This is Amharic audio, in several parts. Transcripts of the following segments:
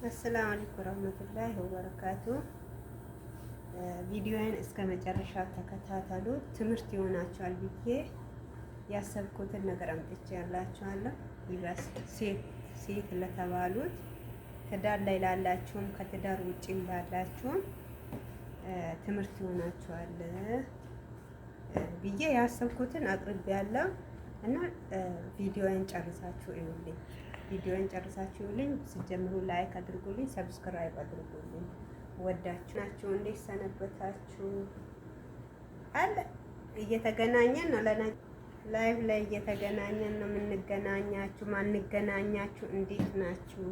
السلام عليكم ورحمة الله وبركاته። ቪዲዮዬን እስከ መጨረሻ ተከታተሉ። ትምህርት ይሆናችኋል ብዬ ያሰብኩትን ነገር አምጥቼ ያላችኋለሁ። ይበስ ሴት ሴት ለተባሉት ትዳር ላይ ላላችሁም ከትዳር ውጪም ላላችሁም ትምህርት ይሆናችኋል ብዬ ያሰብኩትን አቅርቤያለሁ እና ቪዲዮዬን ጨርሳችሁ እዩልኝ። ቪዲዮን ጨርሳችሁ እዩልኝ። ስትጀምሩ like አድርጉልኝ፣ subscribe አድርጉልኝ። ወዳችሁ ናችሁ። እንዴት ሰነበታችሁ? አለ እየተገናኘን ነው። ለና live ላይ እየተገናኘን ነው የምንገናኛችሁ። ማንገናኛችሁ እንዴት ናችሁ?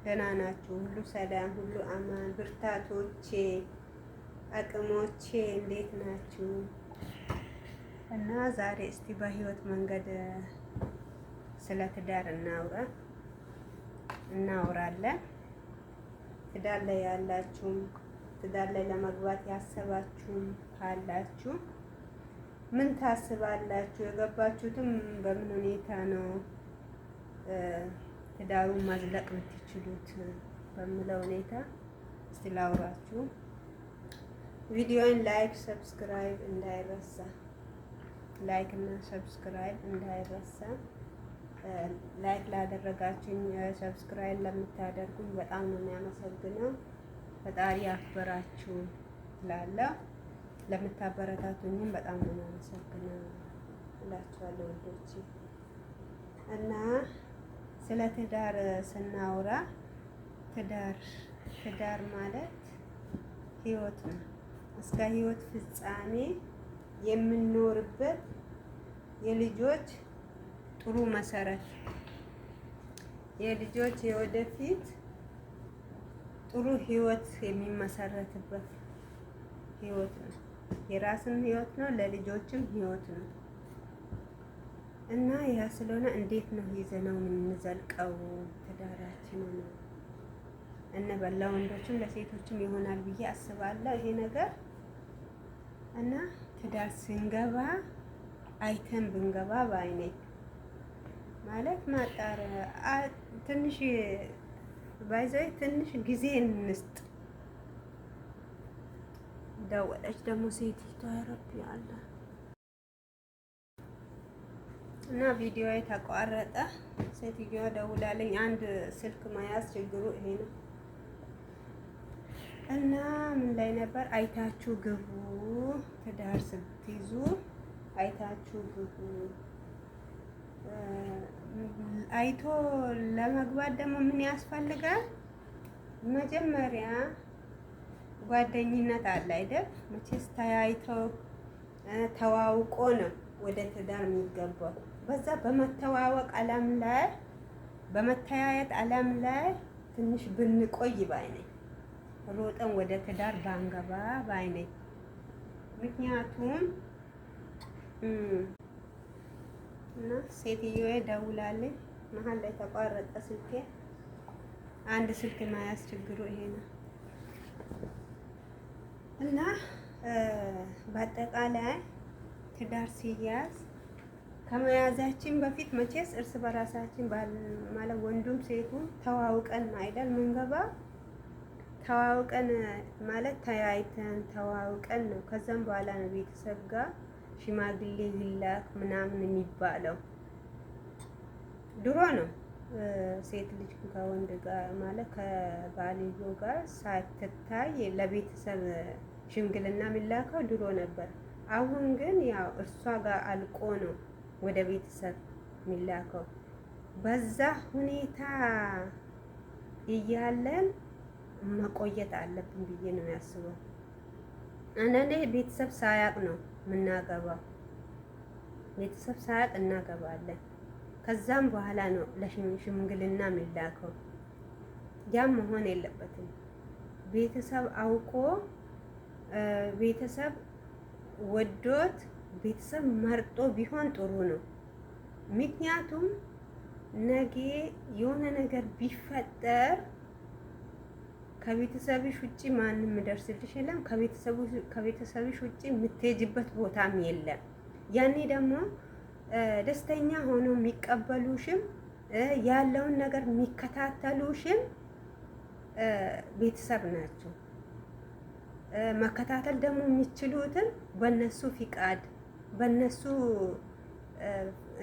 ደህና ናችሁ? ሁሉ ሰላም፣ ሁሉ አማን። ብርታቶቼ፣ አቅሞቼ እንዴት ናችሁ? እና ዛሬ እስቲ በህይወት መንገድ ስለ ትዳር እናውራ እናውራለን። ትዳር ላይ ያላችሁም ትዳር ላይ ለመግባት ያሰባችሁም ካላችሁ ምን ታስባላችሁ? የገባችሁትም በምን ሁኔታ ነው ትዳሩን ማዝለቅ የምትችሉት በሚለው ሁኔታ እስቲ ላውራችሁ። ቪዲዮን like፣ subscribe እንዳይረሳ፣ like እና subscribe እንዳይረሳ። like ላደረጋችሁኝ subscribe ለምታደርጉኝ በጣም ነው የሚያመሰግነው። ፈጣሪ ያክብራችሁ እላለሁ። ለምታበረታቱኝም በጣም ነው የሚያመሰግነው እላችኋለሁ ውዶቼ። እና ስለ ትዳር ስናወራ ትዳር ትዳር ማለት ህይወት ነው። እስከ ህይወት ፍጻሜ የምንኖርበት የልጆች ጥሩ መሰረት የልጆች የወደፊት ጥሩ ህይወት የሚመሰረትበት ህይወት ነው። የራስም ህይወት ነው፣ ለልጆችም ህይወት ነው። እና ያ ስለሆነ እንዴት ነው ይዘነው የምንዘልቀው ትዳራችንን እንበል። ለወንዶችም ለሴቶችም ይሆናል ብዬ አስባለሁ ይሄ ነገር። እና ትዳር ስንገባ አይተን ብንገባ ባይ ነኝ። ማለት ማጣር ትንሽ ባይዘይ ትንሽ ጊዜ እንስጥ። ደወለች ደግሞ ሴቲቷ ረቢ አለ እና ቪዲዮ ተቋረጠ። ሴትዮዋ ደውላለኝ። አንድ ስልክ መያዝ ችግሩ ይሄ ነው። እና ምን ላይ ነበር? አይታችሁ ግቡ። ትዳር ስትይዙ አይታችሁ ግቡ። አይቶ ለመግባት ደግሞ ምን ያስፈልጋል? መጀመሪያ ጓደኝነት አለ አይደል? መቼስ ተያይተው ተዋውቆ ነው ወደ ትዳር የሚገባው። በዛ በመተዋወቅ አለም ላይ በመተያየት አለም ላይ ትንሽ ብንቆይ ባይ ነኝ። ሮጠን ወደ ትዳር ባንገባ ባይ ነኝ። ምክንያቱም እና ሴትዮዋ ደውላለኝ፣ መሀል ላይ ተቋረጠ ስልኬ። አንድ ስልክ መያዝ ችግሩ ይሄ ነው። እና በአጠቃላይ ትዳር ሲያዝ ከመያዛችን በፊት መቼስ እርስ በራሳችን ማለት ወንዱም ሴቱም ተዋውቀን አይደል ምንገባ? ተዋውቀን ማለት ተያይተን ተዋውቀን ነው። ከዛም በኋላ ነው ቤተሰብ ጋር ሽማግሌ ይላክ ምናምን የሚባለው። ድሮ ነው ሴት ልጅ ከወንድ ጋር ማለት ከባልዮ ጋር ሳትታይ ለቤተሰብ ሽምግልና የሚላከው ድሮ ነበር። አሁን ግን ያው እርሷ ጋር አልቆ ነው ወደ ቤተሰብ የሚላከው። በዛ ሁኔታ እያለን መቆየት አለብን ብዬ ነው ያስበው። አንዳንዴ ቤተሰብ ሳያቅ ነው የምናገባው። ቤተሰብ ሳያቅ እናገባለን። ከዛም በኋላ ነው ለሽምግልና የሚላከው። ያም መሆን የለበትም። ቤተሰብ አውቆ ቤተሰብ ወዶት ቤተሰብ መርጦ ቢሆን ጥሩ ነው። ምክንያቱም ነገ የሆነ ነገር ቢፈጠር ከቤተሰብሽ ውጪ ማንም የሚደርስልሽ የለም። ከቤተሰብሽ ውጪ የምትሄጂበት ቦታም የለም። ያኔ ደግሞ ደስተኛ ሆኖ የሚቀበሉሽም ያለውን ነገር የሚከታተሉሽም ቤተሰብ ናቸው። መከታተል ደግሞ የሚችሉትን በነሱ ፍቃድ በነሱ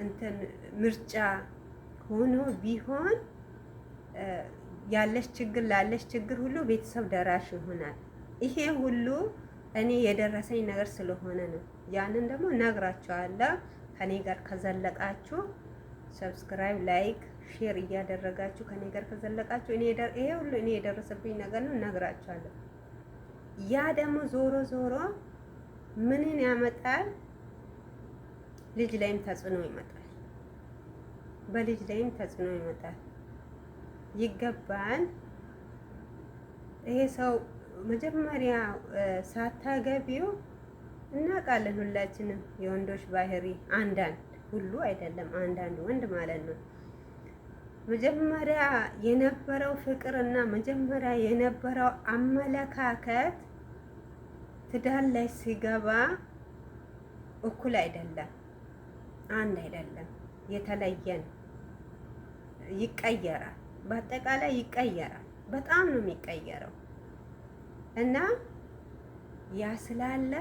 እንትን ምርጫ ሆኖ ቢሆን ያለሽ ችግር ላለሽ ችግር ሁሉ ቤተሰብ ደራሽ ይሆናል። ይሄ ሁሉ እኔ የደረሰኝ ነገር ስለሆነ ነው። ያንን ደግሞ ነግራቸዋለሁ። ከኔ ጋር ከዘለቃችሁ subscribe፣ like፣ share እያደረጋችሁ ከኔ ጋር ከዘለቃችሁ እኔ ይሄ ሁሉ እኔ የደረሰብኝ ነገር ነው፣ ነግራችኋለሁ። ያ ደግሞ ዞሮ ዞሮ ምንን ያመጣል? ልጅ ላይም ተጽዕኖ ይመጣል። በልጅ ላይም ተጽዕኖ ይመጣል። ይገባል። ይሄ ሰው መጀመሪያ ሳታገቢው እናውቃለን ሁላችንም የወንዶች ባህሪ አንዳንድ ሁሉ አይደለም፣ አንዳንድ ወንድ ማለት ነው። መጀመሪያ የነበረው ፍቅርና መጀመሪያ የነበረው አመለካከት ትዳር ላይ ሲገባ እኩል አይደለም፣ አንድ አይደለም፣ የተለየ ነው። ይቀየራል። በአጠቃላይ ይቀየራል። በጣም ነው የሚቀየረው እና ያ ስላለ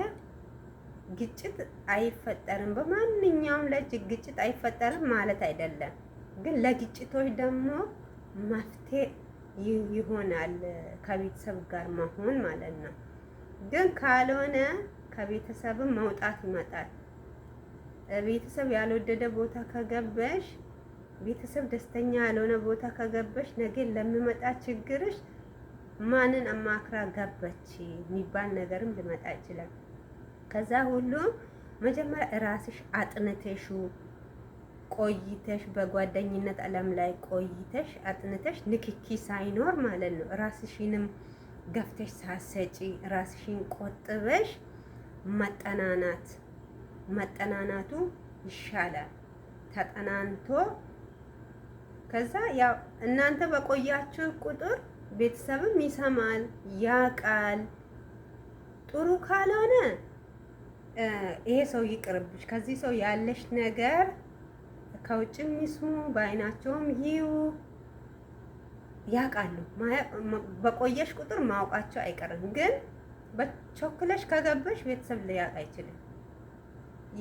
ግጭት አይፈጠርም። በማንኛውም ላይ ግጭት አይፈጠርም ማለት አይደለም፣ ግን ለግጭቶች ደግሞ መፍትሄ ይሆናል ከቤተሰብ ጋር መሆን ማለት ነው። ግን ካልሆነ ከቤተሰብም መውጣት ይመጣል። ቤተሰብ ያልወደደ ቦታ ከገበሽ፣ ቤተሰብ ደስተኛ ያልሆነ ቦታ ከገበሽ ነገ ለሚመጣ ችግርሽ ማንን አማክራ ገበች የሚባል ነገርም ሊመጣ ይችላል። ከዛ ሁሉ መጀመሪያ ራስሽ አጥንተሹ ቆይተሽ በጓደኝነት ዓለም ላይ ቆይተሽ አጥንተሽ ንክኪ ሳይኖር ማለት ነው። ራስሽንም ገፍተሽ ሳሰጪ ራስሽን ቆጥበሽ መጠናናት መጠናናቱ ይሻላል። ተጠናንቶ ከዛ ያው እናንተ በቆያችሁ ቁጥር ቤተሰብም ይሰማል ያቃል። ጥሩ ካልሆነ ይሄ ሰው ይቅርብሽ፣ ከዚህ ሰው ያለሽ ነገር ከውጭም ይስሙ በአይናቸውም ይዩ ያውቃሉ። በቆየሽ ቁጥር ማወቃቸው አይቀርም። ግን በቾክለሽ ከገበሽ ቤተሰብ ሊያውቅ አይችልም።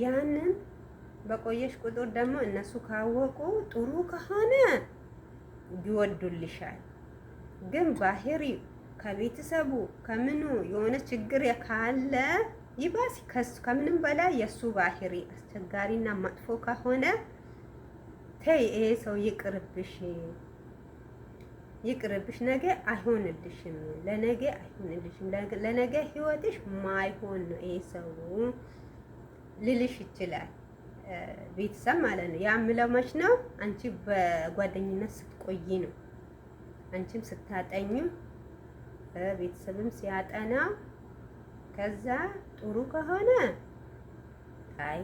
ያንን በቆየሽ ቁጥር ደግሞ እነሱ ካወቁ ጥሩ ከሆነ ይወዱልሻል። ግን ባህሪ ከቤተሰቡ ከምኑ የሆነ ችግር ካለ ይባስ ከምንም በላይ የእሱ ባህሪ አስቸጋሪና መጥፎ ከሆነ ተይ፣ ይሄ ሰው ይቅርብሽ፣ ይቅርብሽ፣ ነገ አይሆንልሽም፣ ለነገ አይሆንልሽም፣ ለነገ ህይወትሽ ማይሆን ነው ይሄ ሰው ልልሽ ይችላል። ቤተሰብ ማለት ነው። ያ ምለው መች ነው? አንቺ በጓደኝነት ስትቆይ ነው። አንቺም ስታጠኙ ቤተሰብም ሲያጠና ከዛ ጥሩ ከሆነ አይ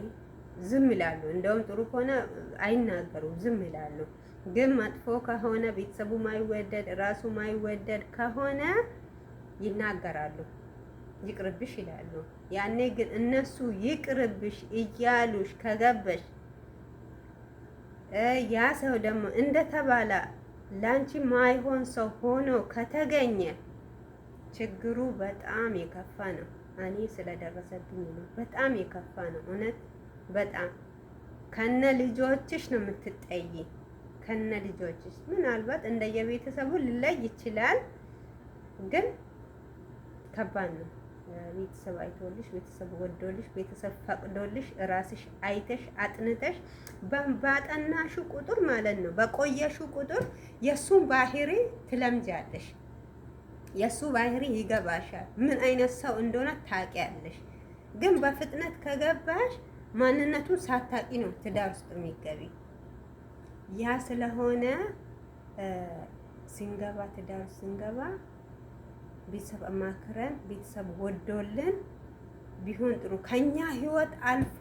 ዝም ይላሉ። እንደውም ጥሩ ከሆነ አይናገሩም፣ ዝም ይላሉ። ግን መጥፎ ከሆነ ቤተሰቡ ማይወደድ ራሱ ማይወደድ ከሆነ ይናገራሉ፣ ይቅርብሽ ይላሉ። ያኔ ግን እነሱ ይቅርብሽ እያሉሽ ከገበሽ ያ ሰው ደግሞ እንደተባለ ላንቺ ማይሆን ሰው ሆኖ ከተገኘ ችግሩ በጣም የከፋ ነው። እኔ ስለደረሰብኝ ነው። በጣም የከፋ ነው። እውነት በጣም ከነ ልጆችሽ ነው የምትጠይ። ከነ ልጆችሽ ምናልባት እንደየቤተሰቡ ሊለይ ይችላል፣ ግን ከባድ ነው። ቤተሰብ አይቶልሽ፣ ቤተሰብ ወዶልሽ፣ ቤተሰብ ፈቅዶልሽ፣ ራስሽ አይተሽ አጥንተሽ ባጠናሹ ቁጥር ማለት ነው በቆየሹ ቁጥር የእሱን ባህሪ ትለምጃለሽ። የእሱ ባህሪ ይገባሻል። ምን አይነት ሰው እንደሆነ ታውቂያለሽ። ግን በፍጥነት ከገባሽ ማንነቱን ሳታቂ ነው ትዳር ውስጥ የሚገቢ። ያ ስለሆነ ስንገባ ትዳር ውስጥ ስንገባ ቤተሰብ አማክረን ቤተሰብ ወዶልን ቢሆን ጥሩ። ከኛ ህይወት አልፎ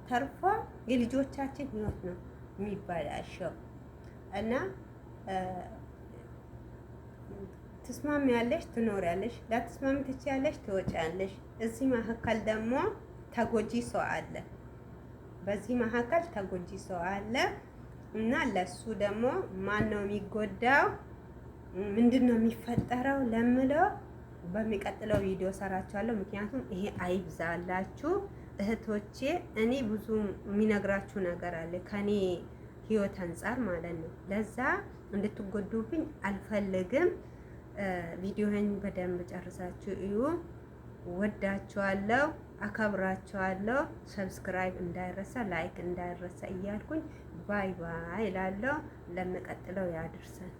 ተርፎ የልጆቻችን ህይወት ነው የሚበላሸው እና ትስማሚያለሽ፣ ትኖሪያለሽ፣ ላትስማሚ ትችያለሽ፣ ትወጫለሽ። እዚህ መካከል ደግሞ ተጎጂ ሰው አለ። በዚህ መካከል ተጎጂ ሰው አለ እና ለሱ ደግሞ ማን ነው የሚጎዳው? ምንድን ነው የሚፈጠረው ለምለው በሚቀጥለው ቪዲዮ ሰራችኋለሁ። ምክንያቱም ይሄ አይብዛላችሁ እህቶቼ። እኔ ብዙ የሚነግራችሁ ነገር አለ ከኔ ህይወት አንጻር ማለት ነው። ለዛ እንድትጎዱብኝ አልፈልግም። ቪዲዮን በደንብ ጨርሳችሁ እዩ። ወዳችኋለሁ፣ አከብራችኋለሁ። Subscribe እንዳይረሳ፣ like እንዳይረሳ እያልኩኝ bye bye እላለሁ። ለሚቀጥለው ያድርሰን።